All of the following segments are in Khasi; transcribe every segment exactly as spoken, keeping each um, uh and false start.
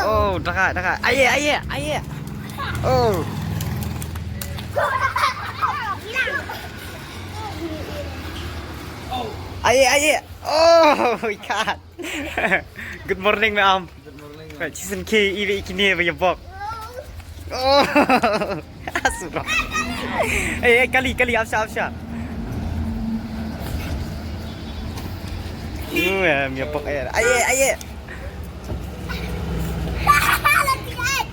Oh, daka, daka. Aye, aye, aye. Oh. Aye, aye. Oh, my God. Good morning, ma'am. Good morning, ma'am. Right, shisien ki iwe ikine ba ïa bok. Oh. Asura. Eh, eh, kali, kali, ap sha, ap sha. Yu, em, ïa bok, eh. Aye, aye.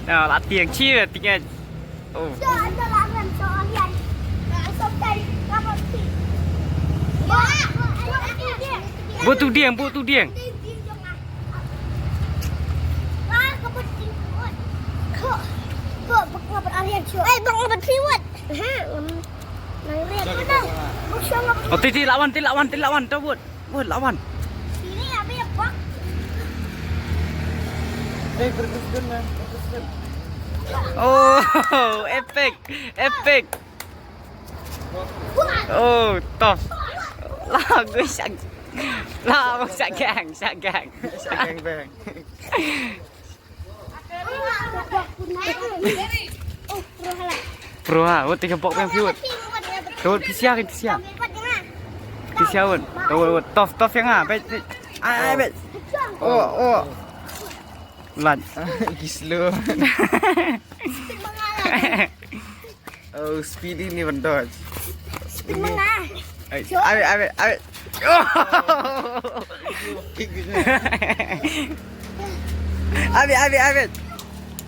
Na, la tieng chi, la tieng. Oh. Bu tu dieng, bu tu dieng. Eh, bang, bang, priwat. Ha, em, nang ria tu dah. Oh, ti, ti, lawan, ti, lawan, ti, lawan, tu, buat. Buat, lawan. Sini, apa ya, Pak? Eh, berkesan, man. Berkesan. Oh, epic, epic. Buat. Oh, tough. Lagu syak, lagu syak gang, syak gang. Syak gang bang. Proha, wat tiga bok yang piwat. Tawat pisia kan pisia. Pisia wan. Tawat, wat, tof, tof yang ah, bet, bet. Ah, bet. Oh, oh. Lat. Gislo. Oh, speed ini ban dodge. Speed mana? Ai, abe, abe, abe. Oh. Abe, abe, abe.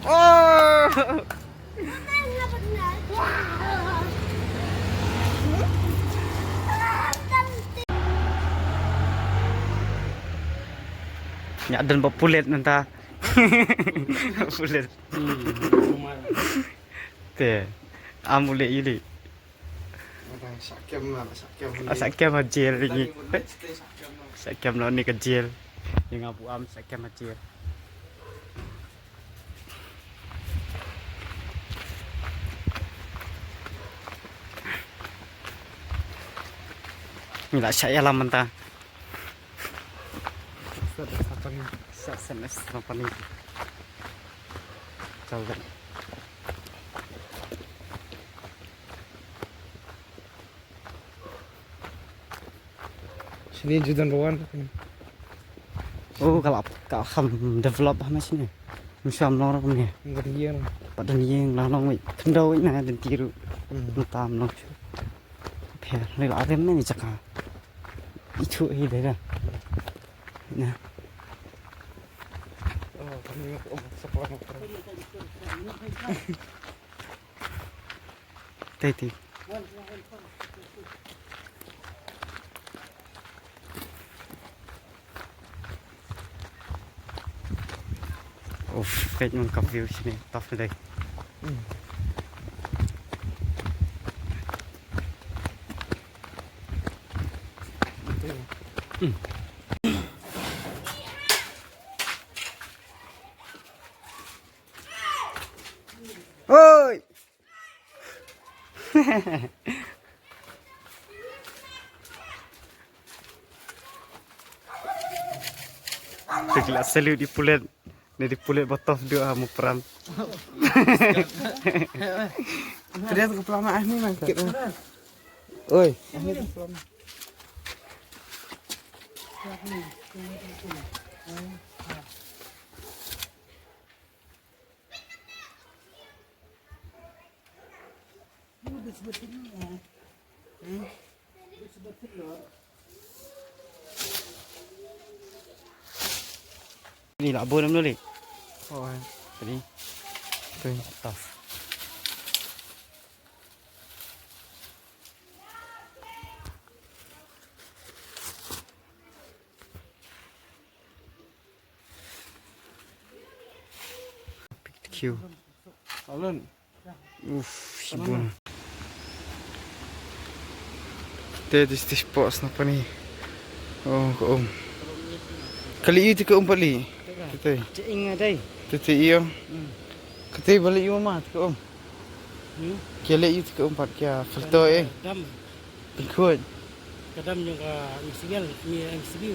Oh. Nya dang ba pulit nanta. Pulit. Te. Am u leh ïa u leh. Sa kem la, sa kem. Ah, sa kem ha jail lagi. Sa kem la ni ka jail. Ïa nga buh am sa kem ha jail. Ngi la shah ïalam mynta. Sa, sa pani. Sa, sa, sa pani. Chal. Shini ju don rawan. Oh, ka la, ka kham develop hana shini. Ym shym long ruh kumne. Don ïing. Pat don ïing, la long wei. Khyndew wei na don ti ruh. Hmm. Mynta ym long shuh. Pher, ni la rem na ni jaka. Itu hi dei da. Na. Oh, kami ko, oh, sa pa, no. Tei, tei. Uf, peit man ka view shini, tough dei. Hmm. Hmm. Oi! Te ki la salute ïa i pulit. Ni dei i pulit ba tough duh ha Mukpram. Te dei ka pla ma ah ni man kit. Oi. Ni la bun em, Luli? Oh, eh. Tadi. Tu. Tough. Pick the queue. Alan. Uf, shibun. Te, te, te, spot sna pani. Oh, ka um. Kali ïa te ka um pali. Te, te. Te ing dei. Te, te, ïa. Hmm. Kate bali ïa ma te ka um. Hmm? Kia leh ïa te ka um pat kia filter eh. Dam. Pynkhot. Ka dam jong ka M C L, M C B.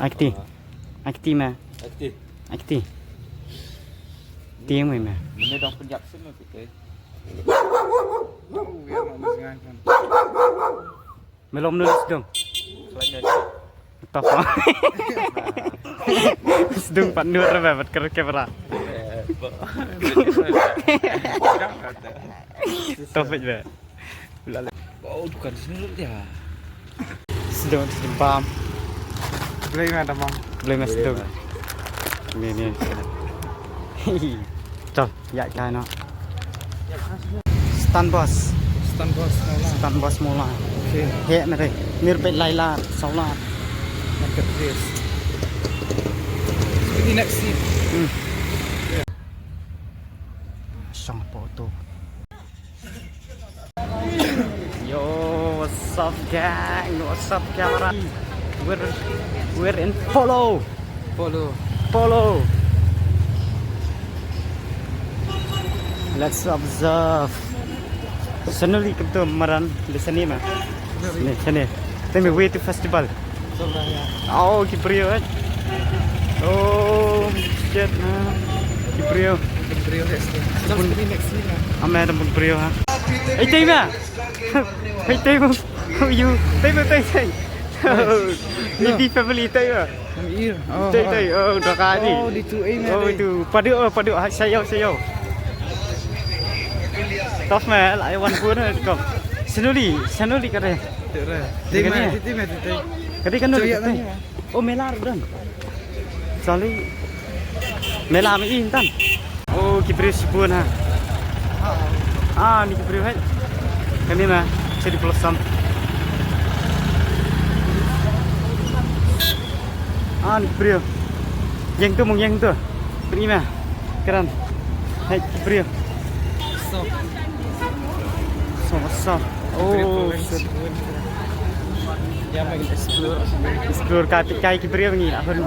Akti. Akti ma. Akti. Akti. Ti mai ma. Mene dong penjak sih mah kita. Melom nulis dong. Toh. Sdung pat nur ba pat ker kamera. Toh pet ba. Oh, dukan sini dulu dia. Sdung sdung pam. Boleh mana, Mang? Boleh mas sdung. Ni ni. Chal, ya kai na. Stan bus. Stan bus mula. Stan bus mula. Okay. He mere. Mir bet laila saula. Market place. Ini next scene. Hmm. Sang apa tu? Yo, what's up, gang? What's up, camera? We're we're in Polo. Polo. Polo. Let's observe. Suddenly, kita maran di sini mah. Sini, sini. Then we way to festival. Oh, ki briew eh. Oh, shit man. Ki briew. Ki briew eh. Ame da briew ha. Hey, Tema. Hey, Tema. How are you? Tema, Tema. Ni di family Tema. Tei tei, oh, dah kali. Oh, di tu eh. Oh, itu. Padu, oh, padu. Hai, sayau, sayau. Tough man, I want pun kom. Senuli, senuli kare. Tema, tema, tema. Kare kan nuli. Oh, melar dan. Sali. Mela me i tan. Oh, ki briew shibun ha. Ah, ni ki briew hai. Kane ma, cherry blossom. Ah, ni ki briew. Ïeng tu, mong ïeng tu. Bri ma. Kren. Hai, ki briew. So. So, so. Oh, shit. Ya, makin explore. Explore ka, kai ki briew ngi, ah, hun.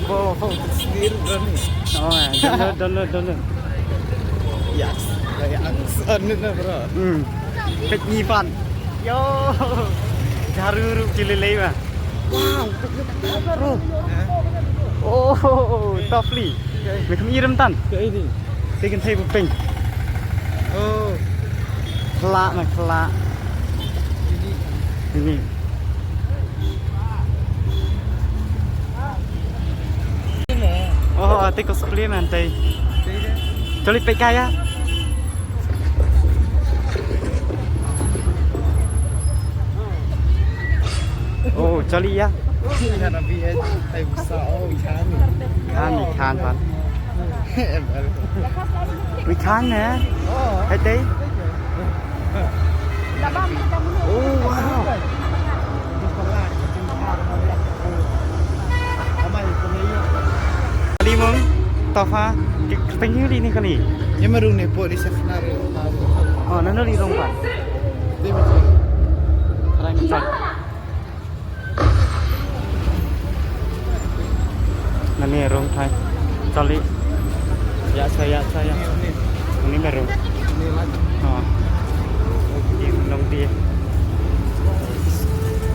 Bo, bo, sendiri, bro, ni. Oh, ya, download, download, download. Yes, ya, anu na, bro. Hmm. Pek ni pan. Yo. Jaru ru kilele ma. Wow, pek ni, bro. Hah? Oh, lovely. Me kham i rem tan. Ka ini. Te kan thei bu peng. Oh. Khla na khla. Ini. Ini. Oh, ate ko supplement te. Chali pe kaya. Oh, chali ya. Khan, khan, pan. We khan, eh? Hai te. Oh, wow. Limong, tofa, ke, ke tengi li ni kali. Ye marung ne po di sa khnar. Oh, nano li rong pan. Te mi. Kharang ni. Nani rong thai. Chali. Ya cha, ya cha, ya. Ni, ni. Ni me rong. Ni lai. Oh. Ni nong di.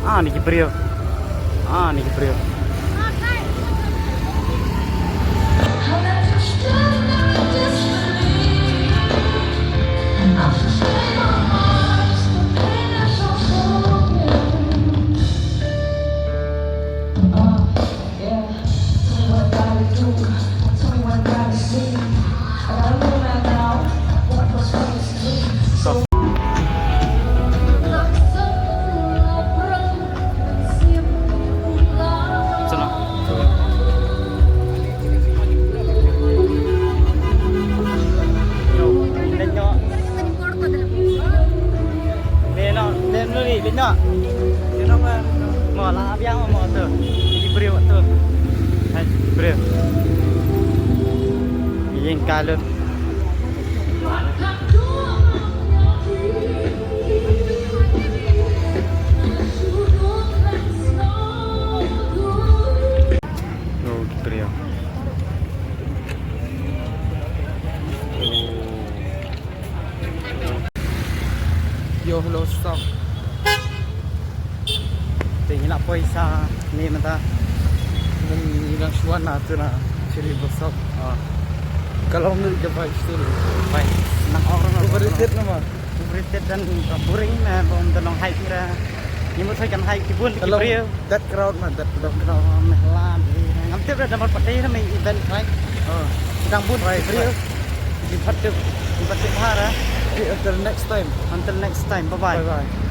Ah, ni ki briew. Ah, ni ki briew. Leit noh, leit noh, leit noh. Leit noh, Bang. Mo la biang mo tu. Di briew tu. Hai, briew. Ïeng kai lut. Oh, ki briew. Oh. Yo, hello, stop. Te ngi la poi sa ne mynta. Ngi nang shuwa na tu na cherry blossom. Ah. Ka long ni ka bai still. Bai. Nang ong rong. Overrated nama. Overrated dan, uh, boring na bom dan long hype kira. Ngi mut sai kan hype ki bun ki briew. That crowd man, that crowd. Crowd me hlan. Ngam tip da namar pat dei na me event, right? Oh. Dang bun ki briew. Ngi pat tip, ngi pat tip bha ra. Okay, until next time. Until next time. Bye bye. Bye bye.